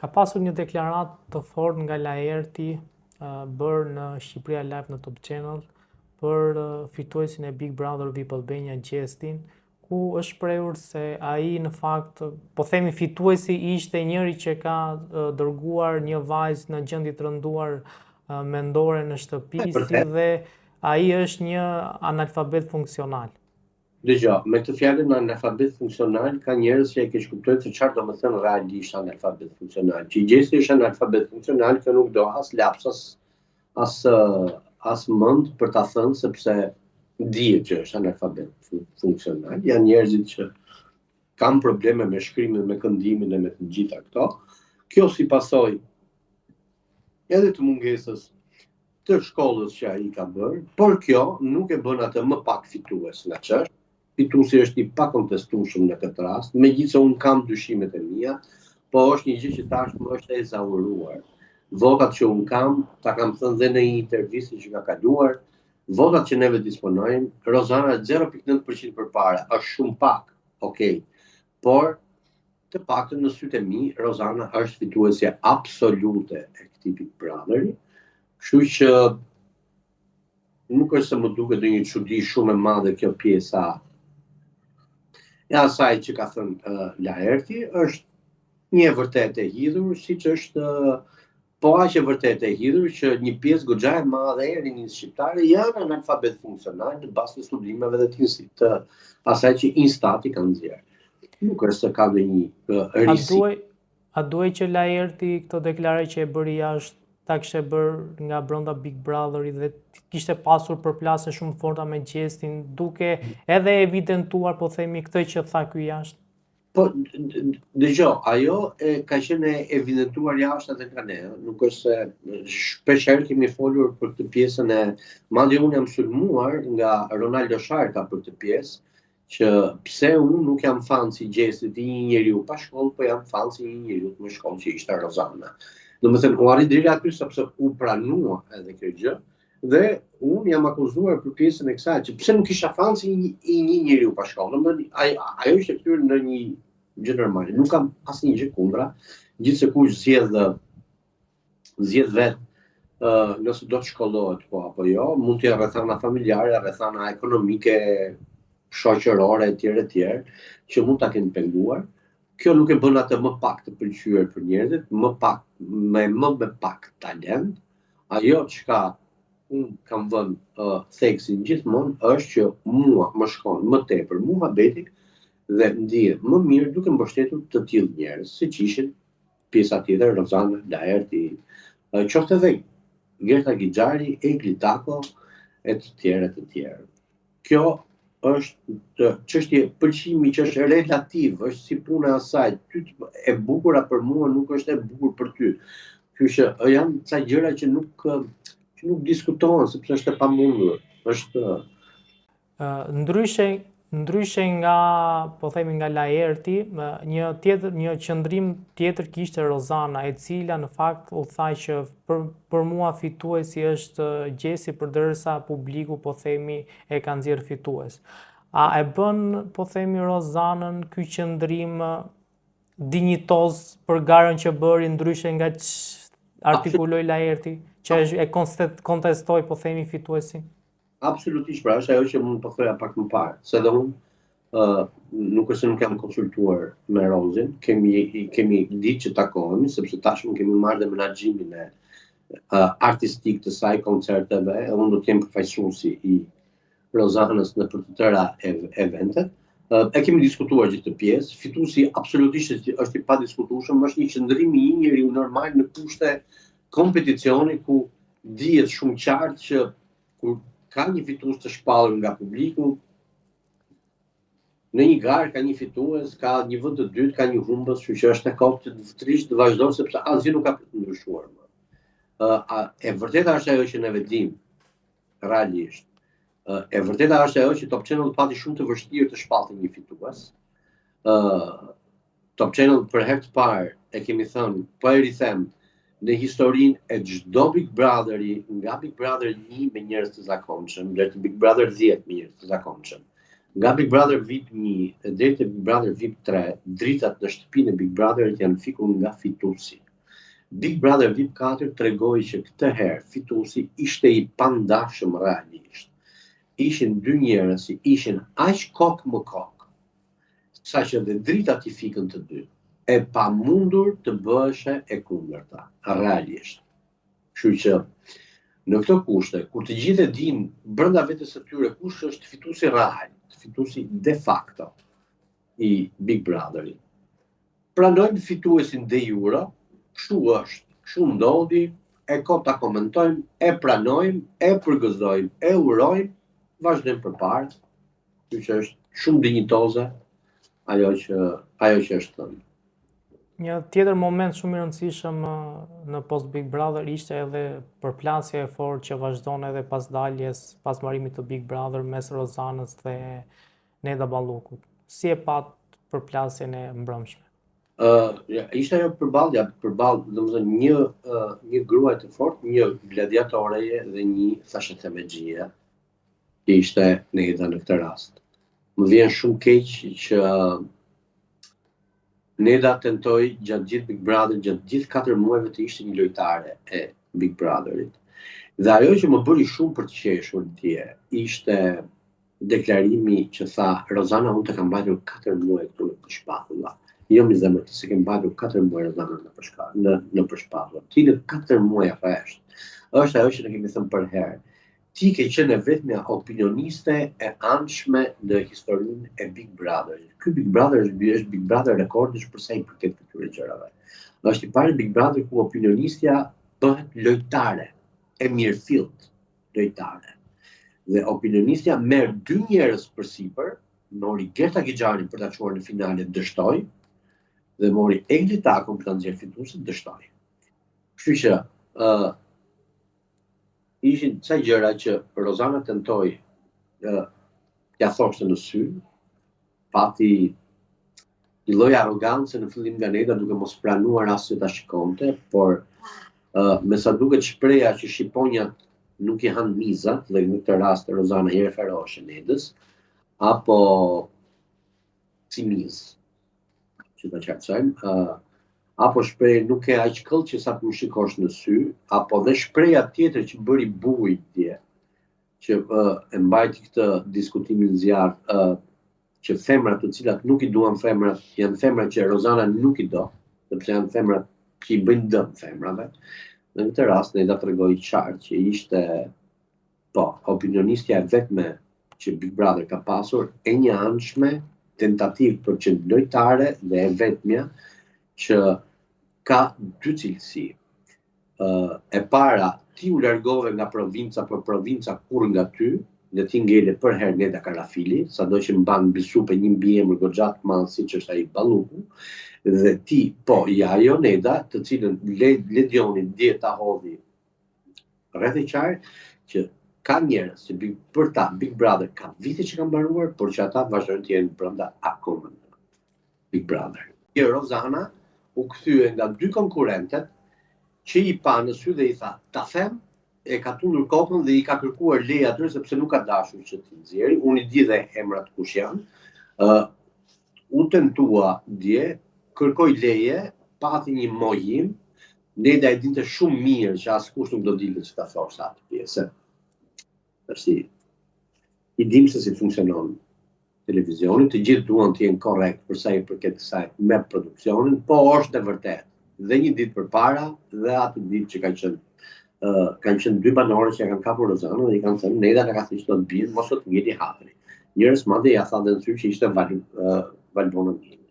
Ka pasur një deklaratë të fortë nga Laerti bërë në Shqipëria Live në Top Channel për fituesin e Big Brother VIP Albania Gjestin, ku është shprehur se ai në fakt, po themi fituesi ishte njëri që ka dërguar një vajzë në gjendje të rënduar mendore në shtëpi, si dhe ai është një analfabet funksional. Dëgjo, me këtë fjalën analfabet funksional ka njerëz që e keqkuptojnë se çfarë do të thënë realisht analfabet funksional. Që Gjesti është analfabet funksional, kjo nuk do as laps, as as as mend për ta thënë sepse dihet që është analfabet funksional. Janë njerëzit që kanë probleme me shkrimin, me këndimin dhe me të gjitha këto. Kjo si pasojë edhe të mungesës të shkollës që ai ka bërë, por kjo nuk e bën atë më pak fitues nga ç'është. Fituesi është i pakontestueshëm në këtë rast, megjithëse unë kam dyshimet e mia, po është një gjë që tashmë është e ezauruar. Votat që unë kam, ta kam thënë dhe në një intervistë që ka kaluar, votat që neve disponojmë, Rozana 0.9% përpara, është shumë pak, okay, por të paktën në sytë e mi, Rozana është fituesja absolute e këtij Big Brotheri, kështu që nuk është se më duket ndonjë çudi shumë e madhe kjo pjesa e asaj që ka thënë uh, Laerti, është një e vërtetë e hidhur, siç është uh, Po aq e vërtetë e hidhur që një pjesë goxha e madhe e rinisë shqiptare janë analfabet funksional në bazë të studimeve dhe të, të asaj që Instati ka nxjerrë. Nuk është se ka ndonjë risi. A duhej a duhej që Laerti këtë deklaratë që e bëri jashtë ta kishte bërë nga brenda Big Brotherit dhe kishte pasur përplasje shumë të forta me Gjestin, duke edhe evidentuar, po themi, këtë që tha ky jashtë? Po, dëgjo, ajo e, ka qenë e evidentuar jashtë edhe nga ne, nuk është se shpesh herë kemi folur për këtë pjesën e, madje unë jam sulmuar nga Ronaldo Sharka për këtë pjesë, që pse unë nuk jam fans i Gjestit i një njeriu pa shkollë, po jam fans i një njeriu me shkollë që ishte Rozana. Domethënë, u arrit deri aty sepse u pranua edhe kjo gjë, Dhe unë jam akuzuar për pjesën e kësaj, që pse nuk isha fans i një, i një njeriu pa shkollë. Domethënë, ajo, ajo ishte kthyer në një gjë normale. Nuk kam asnjë gjë kundra, gjithsekush zgjedh zgjedh vetë uh, nëse do të shkollohet po apo jo, mund të jenë rrethana familjare, rrethana ekonomike, shoqërore etj etj, që mund ta kenë penguar. Kjo nuk e bën atë më pak të pëlqyer për njerëzit, më pak me më me pak talent, Ajo çka unë kam vënë uh, theksin gjithmonë është që mua më shkon më tepër muhabeti dhe ndihem më mirë duke mbështetur të tillë njerëz, siç ishin pjesa tjetër, Rozana, Laerti, qoftë edhe Gerta Gixhari, Egli Tako e të tjerë e të tjerë. Kjo është çështje pëlqimi që është relativ, është si puna e asaj, ty të, e bukura për mua nuk është e bukur për ty. Kështu që janë ca gjëra që nuk që nuk diskutohen sepse është e pamundur. Është ndryshe ndryshe nga, po themi nga Laerti, një tjetër një qëndrim tjetër kishte Rozana, e cila në fakt u tha që për për mua fituesi është Gjesti përderisa publiku po themi e ka nxjerrë fitues. A e bën po themi Rozanën ky qëndrim dinjitoz për garën që bëri ndryshe nga ç'artikuloi Laerti, që e kontestoi po themi fituesin? Absolutisht, pra është ajo që unë po thoja pak më parë, se dhe unë uh, nuk është se nuk jam konsultuar me Rozin, kemi kemi ditë që takohemi sepse tashmë kemi marrë dhe menaxhimin e uh, artistik të saj koncerteve, e unë do të jem përfaqësuesi i Rozanës në për të tëra eventet. Uh, e kemi diskutuar gjithë këtë pjesë, fituesi absolutisht është, është i padiskutueshëm, është një qëndrim i një njeriu normal në kushte kompeticioni ku dihet shumë qartë që kur ka një fitues të shpallur nga publiku, në një garë ka një fitues, ka një vend të dytë, ka një humbës, kështu që është e kotë që të rrish të vazhdosh sepse asgjë nuk ka për të ndryshuar më. Uh, e vërteta është ajo që neve dimë realisht. Uh, e vërteta është ajo që Top Channel pati shumë të vështirë të shpallte një fitues. Uh, Top Channel për herë të parë e kemi thënë, po e rithem, në historinë e çdo Big Brotheri, nga Big Brother 1 me njerëz të zakonshëm, deri te Big Brother 10 me njerëz të zakonshëm. Nga Big Brother VIP 1 deri te Big Brother VIP 3, dritat në shtëpinë e Big Brotherit janë fikur nga fituesi. Big Brother VIP 4 tregoi që këtë herë fituesi ishte i pandashëm realisht. Ishin dy njerëz që ishin aq kokë më kokë, saqë dhe dritat i fikën të dy. E pamundur të bëheshe e kundërta, realisht. Kështu që në këto kushte, kur të gjithë e dinë brenda vetes së tyre kush është fituesi real, fituesi de facto i Big Brotherit, Pranojmë fituesin de jure, kështu është, kështu ndodhi, e kot ta komentojmë, e pranojmë, e përgëzojmë, e urojmë, vazhdojmë përpara, kështu që është shumë dinjitoze ajo që ajo që është thënë. Një tjetër moment shumë i rëndësishëm në post Big Brother ishte edhe përplasja e fortë që vazhdon edhe pas daljes, pas mbarimit të Big Brother mes Rozanës dhe Neda Ballukut. Si e patë përplasjen e mbrëmshme? Ë, uh, ishte ajo përballja, përballë, domethënë një uh, një grua të fortë, një gladiatoreje dhe një thashethemexhie, që ishte Neda në këtë rast. Më vjen shumë keq që Neda tentoi gjatë gjithë Big Brother, gjatë gjithë 4 muajve të ishte një lojtare e Big Brotherit. Dhe ajo që më bëri shumë për të qeshur dje ishte deklarimi që tha Rozana unë të kam mbajtur 4 muaj këtu nëpër shpatulla. Jo mi zemër, ti s'e ke mbajtur 4 muaj Rozana nëpër shka, në nëpër shpatulla. Ti në 4 muaj rresht. Është ajo që ne kemi thënë përherë. Ti ke qenë e vetmja opinioniste e anshme në historinë e Big Brotherit. Ky Big Brother është, është Big Brother rekordish për sa i përket këtyre gjërave. Është i pari Big Brother ku opinionistja bëhet lojtare e mirëfilltë lojtare. Dhe opinionistja merr dy njerëz përsipër, mori Gerta Gixharin për ta çuar në finale, dështoi, dhe mori Egli Takon për ta nxjerrë fituese, dështoi. Kështu që ë uh, ishin ca gjëra që Rozana tentoi ë t'ia thoshte në sy, pati një lloj arrogance në fillim nga Neda duke mos pranuar as që ta shikonte, por uh, me sa duket shprehja që shqiponjat nuk i hanë mizat, dhe në këtë rast Rozana i referoheshe Nedës, apo si mizë, që ta qartësojmë, uh, apo shprehja nuk ke aq këllqe sa të më shikosh në sy, apo dhe shprehja tjetër që bëri bujë dje, që uh, e mbajti këtë diskutimin zjarr, uh, që femrat të cilat nuk i duan femrat, janë femra që Rozana nuk i do, sepse janë femra që i bëjnë dëm femrave. Në këtë rast Neda tregoi qartë që ishte po, opinionistja e vetme që Big Brother ka pasur e njëanshme tentativë për të qenë lojtare dhe e vetmja që ka dy cilësi. E para, ti u largove nga provinca, por provinca kurrë nga ty, dhe ti ngele përherë Neda Karafili, sado që mban mbi supe një mbiemër goxha të madh siç është ai Balluku, dhe ti, po, ja ajo Neda, të cilën Ledioni dje ta hodhi rreth e qark, që ka njerëz që big, për ta Big Brother ka vite që ka mbaruar, por që ata vazhdojnë të jenë brenda akoma në Big Brother. Dje Rozana u kthye nga dy konkurrentet që i pa në sy dhe i tha, ta them, e ka tundur kokën dhe i ka kërkuar leje atyre sepse nuk ka dashur që t'i nxjerrë. Unë i di dhe emrat kush janë. Ë uh, u tentua dje, kërkoi leje, pati një mohim, Neda e dinte shumë mirë që askush nuk do dilte që ta thoshte atë pjesë. Tashi i dim se si funksionon televizioni, të gjithë duan të jenë korrekt për sa i përket kësaj me produksionin, po është e vërtetë. Dhe një ditë përpara dhe atë ditë që ka qenë uh, kanë qenë dy banorë që e kanë kapur Rozanën dhe i kanë thënë Neda na ka thënë që do të bjerë, mos të ngeli hatri. Njërës madje ja tha dhe në sy që ishte Val, uh, Valbona Mili.